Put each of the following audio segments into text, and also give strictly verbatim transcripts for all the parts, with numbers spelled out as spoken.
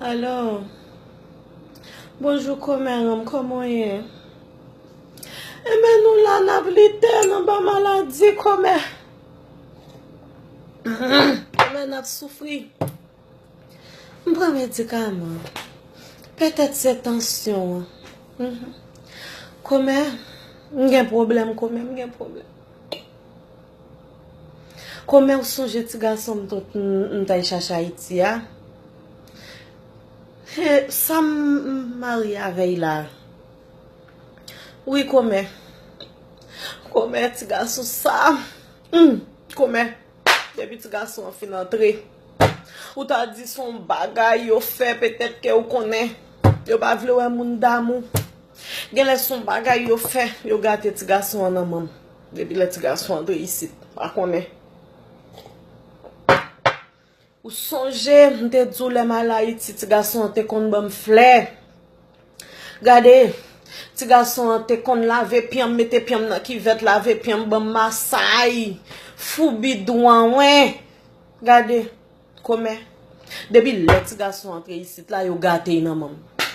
Alo. Bonjou, kòmè an m, kòman w ye? Enben, nou la, n ap lite nan ba maladi, kòmè. Kòmè, n ap soufri. M pran medikaman. Petèt se tansyon an. Mhm. Kòmè, m gen pwoblèm, kòmè, m gen pwoblèm. Kòmè, ou sonje ti gason m t, m, m t al chache Ayiti a? He, sa m, m marye avè l la. Wi, kòmè. Kòmè, ti gason sa. Hmm, kòmè. Depi ti gason an fin antre, ou ta di se yon bagay yo fè, petèt ke ou konnen. Yo pa vle wè moun damou. Genlè se yon bagay yo fè, yo gate ti gason an nan men m. Depi lè ti gason antre isit, pa konnen. Ou sonje, m te di w lè m al Ayiti, ti gason an te konn ban m flè. Gade, ti gason an te konn lave pye m, mete pye m nan kivèt, lave pye m, ban m masay, foubi dwèt mwen. Gade, kòmè. Depi lè ti gason antre isit la, yo gate l nan men m.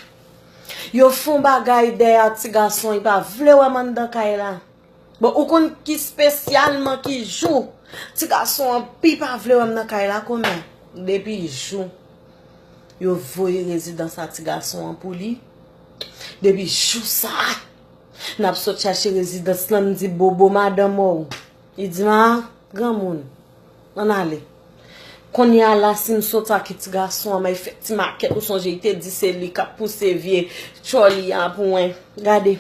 Yo fè yon bagay dèyè ti gason, li pa vle wè m anndan kay la. Bon, ou konn ki espesyalman ki jou ti gason an pi pa vle wè m nan kay la, kòmè? Depi jou yo voye rezidans a ti gason an pou li, depi jou sa a, n ap sot chache rezidans lan, m di Bobo madanm ou. Li di m, a, granmoun, ann ale. Kounye a la, si m sot ak ti gason an, m al fè ti makèt, ou sonje li te di se li k ap pouse vye tchòli a pou mwen. Gade.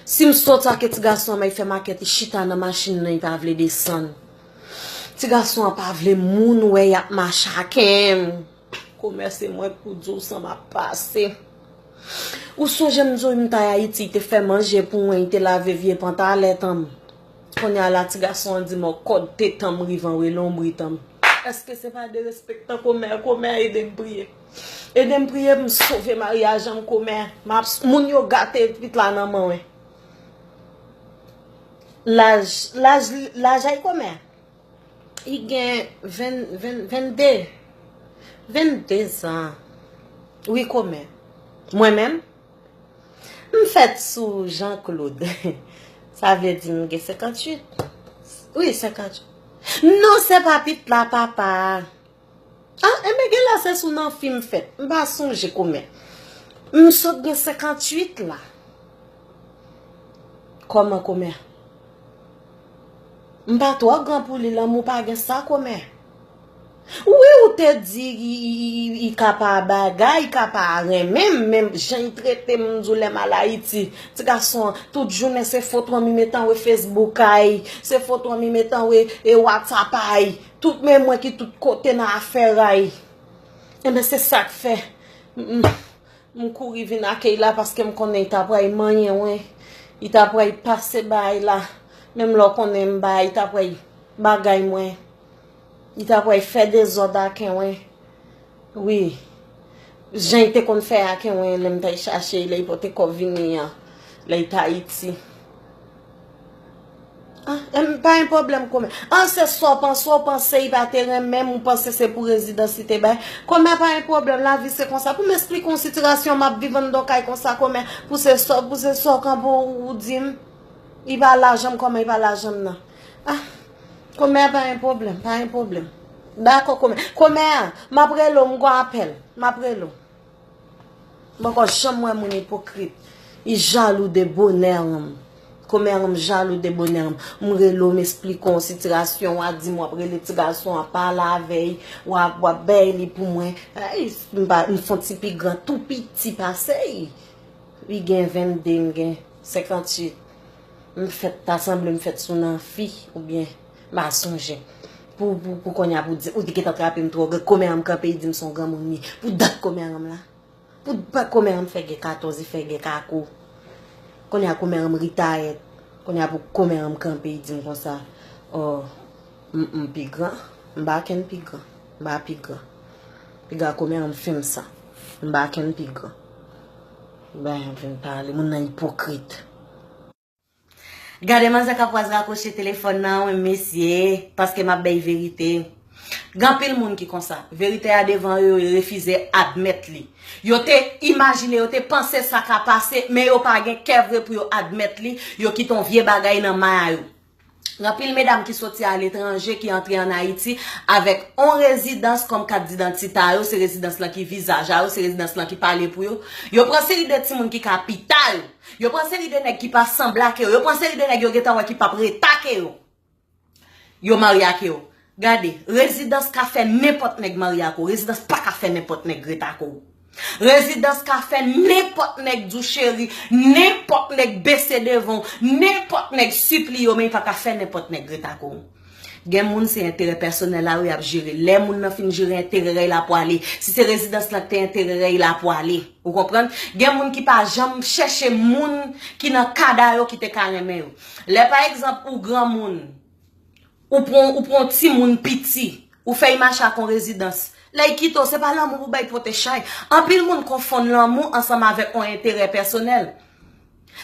Si m sot ak ti gason an, m al fè makèt, li chita nan machin nan, li pa vle desann. Ti gason an pa vle moun wè, y ap mache ak m. Kòmè, se mwen k pou di w sa m ap pase. Ou sonje m di w m t al Ayiti, li te fè manje pou mwen, li te lave vye pantalèt an m. Kounye a la, ti gason an di m, o, kòd tetan m rive anwo lonbrit an m. Èske se pa derespektan, kòmè? Kòmè, ede m priye. Ede m priye pou m sove maryaj an m, kòmè. M ap, moun yo gate pitit la nan men mwen. Laj, laj, laj a l, kòmè? Li gen ven, ven, vennde. Vennde zan. Wi, kòmè. Mwen menm, m fèt sou Jean Claude. Sa vle di m gen senkantuit. Wi, senkantuit. Non, se pa pitit la, papa. Ah, enben, genlè se sou nan fi m fèt. M pa sonje, kòmè. M sot gen senkantuit la. Kòman, kòmè? M pa twò gran pou li, lanmou pa gen sa, kòmè. Wi, ou te di li, li, li, li ka pa bagay, li ka pa renmen m, men jan li trete m, m di w lè m al Ayiti. Ti gason an, tout jounen se foto an m li met anwo Facebook a l, se foto an m li met anwo e WhatsApp a l. Tout men mwen ki tout kote nan afè a l. Enben, se sa k fè m, m, m kouri vin ak l la paske m konnen li ta pral manyen mwen. Li ta pral pase bagay la. Menm lè w konnen m bay, li ta pral bagay mwen. Li ta pral fè dezòd ak mwen. Wi. Jan li te konn fè ak mwen lè m t al chache l, lè li pote kòb vini an, lè li t Ayiti. Ah, em, pa gen pwoblèm, kòmè. Ah, se sa w panse, w panse li pa te renmen m, ou panse se pou rezidans li te bay. Kòmè, pa gen pwoblèm, lavi se konsa. Pou m esplike w yon sitiyasyon m ap viv anndan kay konsa, kòmè, pou se sa, pou se sa w kanpe w, ou di m, li pa lajan m, kòmè li pa lajan m nan. Ah, kòmè, pa gen pwoblèm, pa gen pwoblèm. Dakò, kòmè. Kòmè, m ap rele w, m gon apèl, m ap rele w. M poko janm wè moun ipokrit. Li jalou de bonè an m. Kòmè an m jalou de bonè an m. M rele w, m esplike w sitiyasyon an, di m w ap rele ti gason an, pale avè l, w ap, w ap bay li pou mwen. Ay, m pa, m fè yon ti pi gran, tou piti pase l. Li gen vennde, m gen senkantuit. M fèt, ta sanble m fèt sou nan fi, oubyen, m pa sonje. Pou, pou, pou kounye a, pou di, ou te gentan trape m twò gran, kòmè an m kanpe, li di m se yon granmoun li. Pou dat kòmè an m la. Pou pa kòmè an m fè gen katòz, li fè gen kako. Kounye a kòmè an m ritayèt. Kounye a pou kòmè an m kanpe, li di m konsa, o, m, m pi gran, m pa kenn pi gran, m pa pi gran. Piga kòmè an m fè m sa. M pa kenn pi gran. Ben, vin pale, moun nan ipokrit. Gade manzè k ap raz rakoche telefòn nan, wi, mesye, paske m ap bay verite. Gen anpil moun ki konsa. Verite a devan yo, yo refize admèt li. Yo te imajine, yo te panse sa ka pase, men yo pa gen kè vre pou yo admèt li. Yo kite yon vye bagay nan may a yo. Gen anpil medam ki soti aletranje, ki antre ann Ayiti avèk yon rezidans kòm kat didantite a yo, se rezidans lan ki vizaj a yo, se rezidans lan ki pale pou yo. Yo pran seri de timoun ki ka pita yo. Yo pran seri de nèg ki pa sanble ak yo. Yo pran seri de nèg yo gentan wè ki p ap rete ak yo. Yo marye ak yo. Gade, rezidans ka fè nenpòt nèg marye ak ou. Rezidans pa ka fè nenpòt nèg rete ak ou. Rezidans ka fè nenpòt nèg di w cheri, nenpòt nèg bese devan w, nenpòt nèg sipliye w, men li pa ka fè nenpòt nèg rete ak ou. Gen moun se enterè pèsonèl la wi y ap jere. Lè moun nan fin jere enterè rèy la pwale. Si se rezidans lan ki te enterè rèy la pwale. Ou konprann? Gen moun ki pa janm chèche moun ki nan kad a yo ki te ka renmen yo. Lè pa egzanp ou granmoun, ou pran ou pran yon timoun piti, ou fè y mache ak yon rezidans. Lè y kite w, se pa lanmou pou bay pote chay. Anpil moun konfonn lanmou ansanm avèk yon enterè pèsonèl.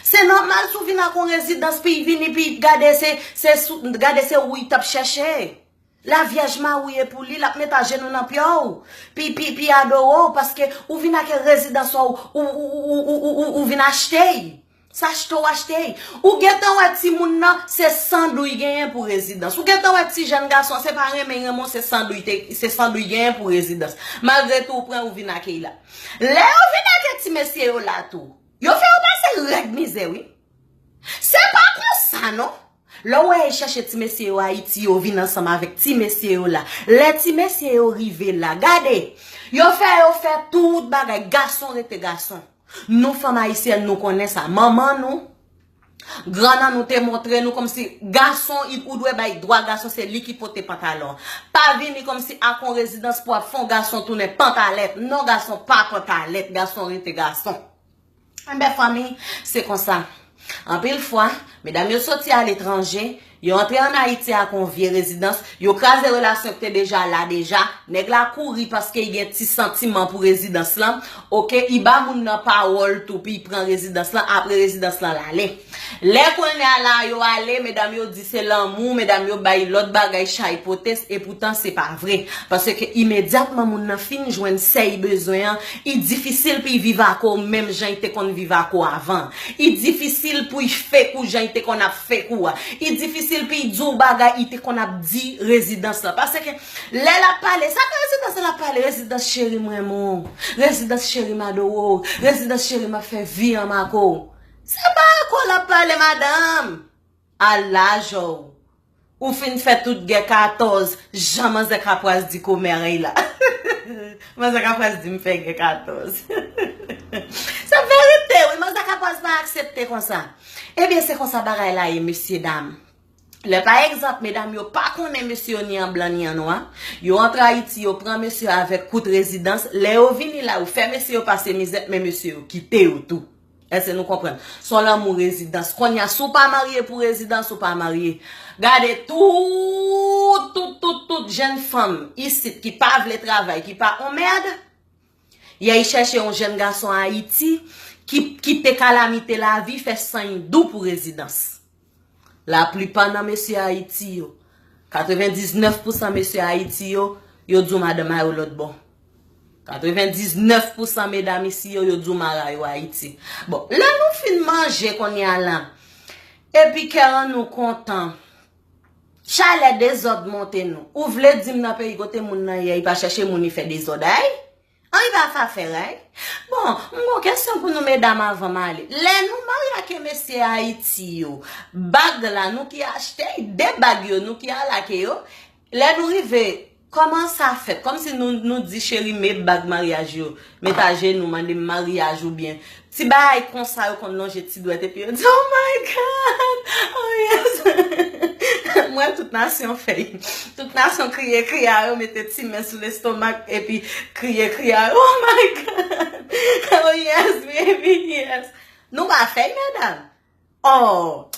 Se nòmal si w vin ak yon rezidans, pi y vini, pi gade se, se sou, gade se ou y t ap chèche. Lavyèj mawouye pou li, l ap met ajenou nan pye w, pi, pi, pi adore w, paske ou vin ak rezidans ou, ou, ou, ou, ou, ou, ou, ou vin achte y. Se achte w achte y. Ou gentan wè timoun nan, se san dou y genyen pou rezidans. Ou gentan wè ti jèn gason, se pa renmen y renmen w, se san dou y te, se san dou y genyen pou rezidans. Malgre tou, ou pran, ou vin ak y la. Lè yo vin ak ti mesye yo la tou, yo fè yo pase rèd mizè, wi. Se pa konsa, non. Lè w wè y chèche ti mesye yo Ayiti, yo vin ansanm avèk ti mesye yo la. Lè ti mesye yo rive la, gade, yo fè, yo fè tout bagay, gason rete gason. Nou fanm ayisyèn, nou konnen sa. Manman nou, grann an nou te montre nou kòmsi gason, i- ou dwe bay dwa gason, se li ki pote pantalon. Pa vini kòmsi ak yon rezidans pou ap fè yon gason tounen pantalèt. Non, gason pa pantalèt, gason rete gason. Enben, fanmi, se konsa. Anpil fwa, medam yo soti aletranje, yo antre ann Ayiti ak yon vye rezidans, yo kraze relasyon ki te deja la deja, nèg la kouri paske li gen ti santiman pou rezidans lan, oke, li ba moun nan pawòl tou pou li pran rezidans lan, apre rezidans lan l ale. Lè kounye a la yo ale, medam yo di se lanmou, medam yo bay lòt bagay chay pote, epoutan se pa vre. Paske imedyatman moun nan fin jwenn sa y bezwen an, li difisil pou y viv ak ou menm jan y te konn viv ak ou avan. Li difisil pou y fake ou jan y te konn ap fake ou a. Li difisil pou y di w bagay li te konn ap di rezidans lan. Paske lè l ap pale, sa fè rezidans lan ap pale, rezidans cheri m renmen w, rezidans cheri m adore w, rezidans cheri m ap fè vi anm ak ou. Se pa ak ou l ap pale, madanm. A laj ou, ou fin fè tout gè katòz, jan manzè Kapwaz di kòmè y la. Manzè Kapwaz di m fè gè katòz. Se verite, wi, manzè Kapwaz pa aksepte konsa. Ebyen, se konsa bagay la ye, mesye dam. Lè pa egzanp, medam yo pa konnen mesye yo ni an blan ni an nwa, yo antre Ayiti, yo pran mesye avèk kout rezidans, lè yo vini la, yo fè mesye yo pase mizè, men mesye yo kite yo tou. Èske nou konprann? Se yon lanmou rezidans. Kounye a, si w pa marye pou rezidans, ou pa marye. Gade, tout, tout, tout, tout jèn fanm isit ki pa vle travay, ki pa on mèd, y al chèche yon jèn gason Ayiti ki, ki te kalamite lavi, fè san y dou pou rezidans. Laplipa nan mesye Ayiti yo, katrevendiznèf pousan mesye Ayiti yo, yo di w madanm a yo lòt bò. Katrevendiznèf pousan medam isi yo, yo di w mara yo Ayiti. Bon, lè nou fin manje kounye a la, epi kè an nou kontan, chalè dezòd monte nou. Ou vle di m nan peyi kote moun nan ye, li pa chèche moun li fè dezòd ay? An, li pa fè afè, right? Bon, m gon kesyon pou nou medam avan m ale. Lè nou marye ak mesye Ayiti yo, bag la, nou ki achte de bag yo, nou ki al ak yo. Lè nou rive, kòman sa fèt? Kòmsi nou, nou di cheri, met bag maryaj yo, met ajenou, mande m maryaj oubyen ti bagay konsa yo konn lonje ti dwèt epi yo di, "Oh my God! Oh yes!" M wè tout nasyon fè y. Tout nasyon kriye, kriye a yo mete ti men sou lestomak epi kriye, kriye a yo, "Oh my God! Oh yes, baby, yes!" Nou pa fè y, medam? Oh!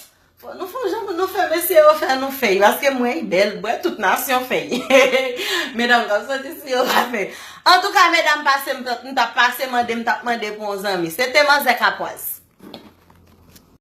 Fò nou fè yon jan pou nou fè mesye yo fè nou fè y, paske m wè y bèl, m wè tout nasyon fè y. Medam k ap soti si yo pa fè. Antouka, medam, pase m, m t ap pase mande, m t ap mande pou yon zanmi. Se te manzè Kapwaz.